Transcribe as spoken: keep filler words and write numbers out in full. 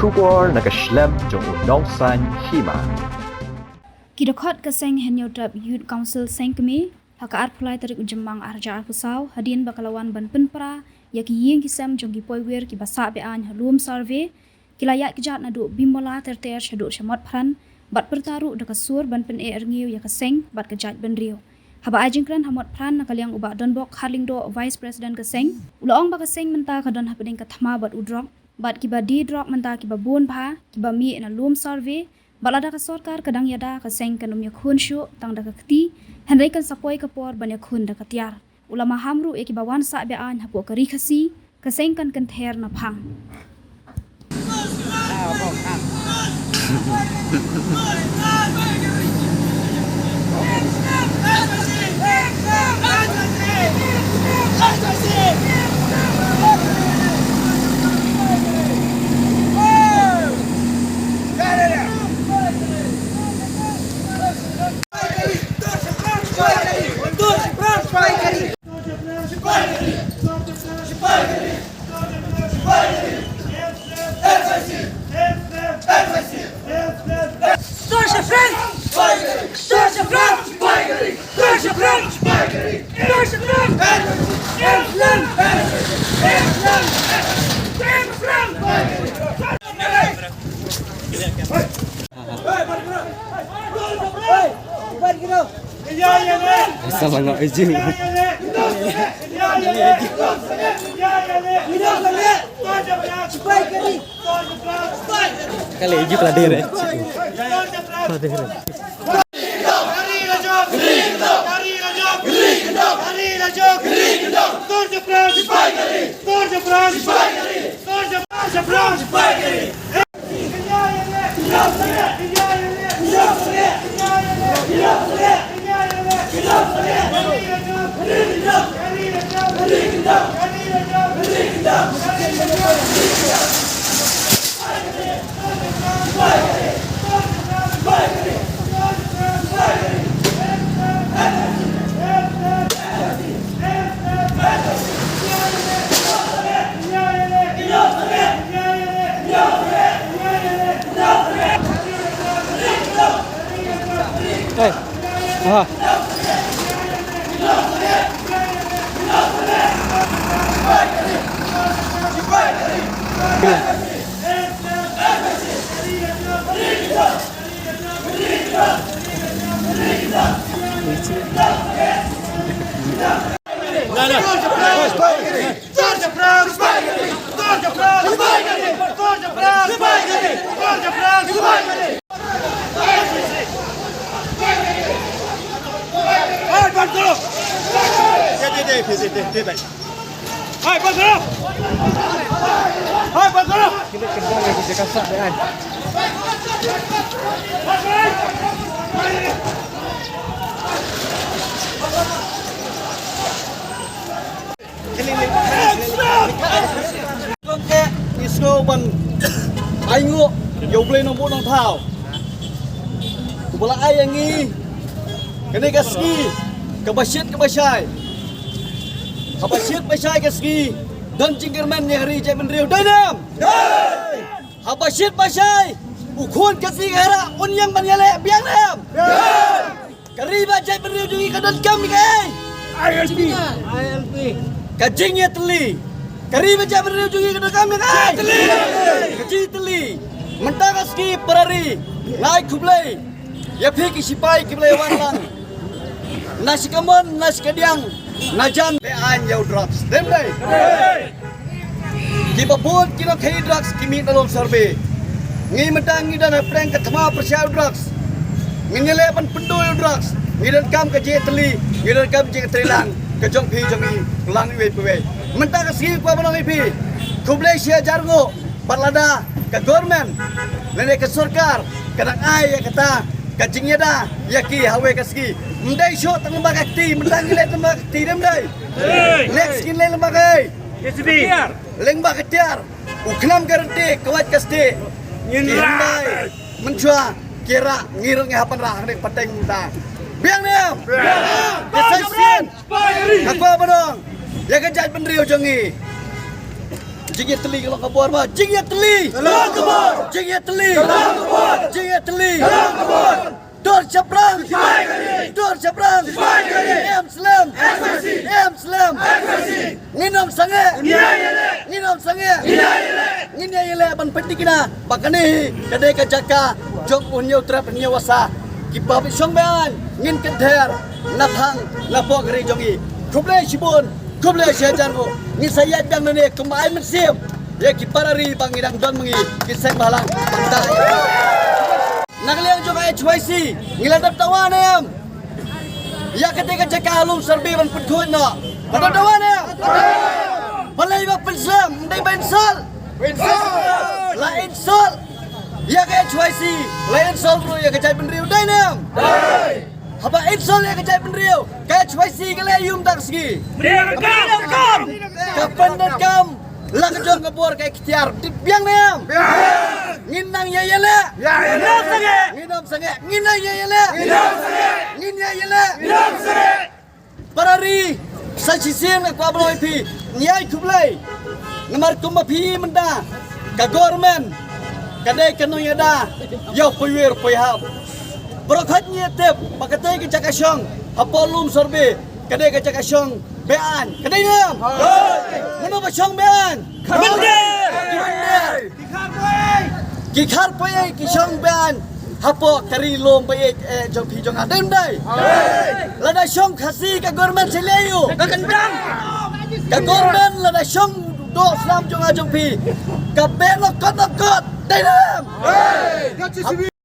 Khubor na ka shlem jong u Nongsaiñ Hima. Ki dkhot ka seng Hynñiewtrep Youth Council Seng Kmie ha ka arphew lai tarik u Jymmang arhajar arphew saw, hadien ba ka la wan ban pynpra ïa ki ïing ki sem jong ki poiwir kiba sah be-aiñ ha Lum Survey, ki la ïaid kjat naduh Bimbola ter ter shaduh sha Motphran, bad pyrta ruh da ka sur ban pyneh rngiew ïa ka seng bad ka jaitbynriew. Haba ai jingkren ha Motphran na ka liang u Bah Donbok Kharlyngdoh, Vice President ka seng, u la ong ba ka seng mynta ka don hapdeng ka thma bad u drok, bad kiba die drok mynta kiba bun bha, kiba mih na Lum Survey, bad lada ka sorkar ka dang ïada, ka seng kan ym ïakhun shuh tang da ka kti, hynrei kan sa poi ka por ban ïakhun da ka tiar. U la maham ruh ïa kiba wan sah be-aiñ hapoh ka ri Khasi, ka seng kan kynther na phang. Asal lah nak izin. Kali izin pelatih deh. Pelatih deh. Ngi sngewbha ban ainguh ïa U Blei Nongbuh Nongthaw uba la ai ïa ngi kane ka sngi kaba shit kaba shai. Haba shit ba shai ka sngi, don jingkyrmen ïa ka ri jaitbynriew, dei ne em? Haba shit ba shai, u khun ka sngi ka hera un ïeng ban ïaleh, biang ne em? Ka ri bad jaitbynriew jong ngi ka donkam ïa kaei? I L P. Ka jingïatylli. Ka ri bad jaitbynriew jong ngi ka donkam ïa kaei? Ka jingïatylli. Mynta ka sngi para ri, nga ai khublei ïa phi ki sipai kiba la wan lang na shi kamon, na shi kadiang, na jan, be-aiñ ïa u drugs. Dei ne em? Kiba bun ki nongkhaïi drugs ki mih na Lum Survey. Ngi mynta ngi don hapdeng ka thma pyrshah ïa u drugs. Ngin ïaleh ban pynduh ïa u drugs. Ngi donkam ka jingïatylli, ngi donkam jingïatreilang ka jong phi jong ngi, lang iwei pa iwei. Mynta ka sngi, ko ban ong ïa phi, khublei shi hajar nguh. Bad lada ka government lane ka sorkar ka dang ai ïa kata ka jingïada ïa ki ha kawei ka sngi, ym dei shuh tang lyngba ka kti, mynta ngi leh lyngba ka kti, dei ne em? Next ngin leh lyngba kaei? Lyngba ka tiar. U khnam ka ryntieh, ka wait ka stieh. Ngin rah. Mynshuwa ki rah, ngi ruh ngi hap ban rah hangne pateng mynta. Biang ne em? Biang. Ka shisien, nga kwah ban ong ïa ka jaitbynriew jong ngi, Jingïatylli ka long ka bor ba. Jingïatylli ka long ka bor. Jingïatylli ka long ka bor. Jingïatylli ka long ka bor. Dur shaphrang. Dur shaphrang. Em slem. Em slem. Ngin ym sangeh. Ngin ym sangeh. Ngin ïa ïaleh ban pynthikna ba kane hi ka dei ka jaka jong u Hynñiewtrep Hynñiewasa. Ki ba shong biang ngin kynther na thang na pok ri jong ngi. Khublei shibun. Khublei shihajar nguh. Ngin sa ïaid biang nangne kumba ai mynsiem ïa ki para ri ba ngi dang don ma ngi ki seng bhalang. Na ka liang jong ka H Y C ngi la dep dawa ne em? Ïa kata ka jaka ha Lumsorbe ban pynkhuid noh. Ba dep dawa ne em? Balei ba pynslem, ym dei ba insult? La insult ïa ka H Y C, la insult ruh ïa ka jaitbynriew, dei ne em? Haba insult ïa ka jaitbynriew, ka H Y C ka leh aïu mynta ka sngi? Ka pyndonkam la ka jong ka bor ka iktiar. Tip biang ne em? Ngin nang ïa ïaleh. Ngin ym sangeh. Ngin ym sangeh. Ngin nang ïa ïaleh. Ngin ym sangeh. Ngin ïa ïaleh. Ngin ym sangeh. Para ri, sa shisien nga kwah ban ong ïa phi, ngi ai khublei. Namar kumba phi mynta, ka government ka dei ka nongïada ïa u poiwir poiham. Baroh khoit ngi ïa tip ba katei ka jaka shong hapoh Lumsorbe ka dei ka jaka shong be-aiñ. Ka dei ne em? Mano ba shong be-aiñ? Ki khar poiei ki shong be-aiñ hapoh ka ri lum ba ïeit eh jong phi jong nga, dei ym dei? Lada shong Khasi ka government sa leh aïu? Ka kyndang. Ka government lada shong doh snam jong nga jong phi, ka beh noh kot noh kot, dei ne em?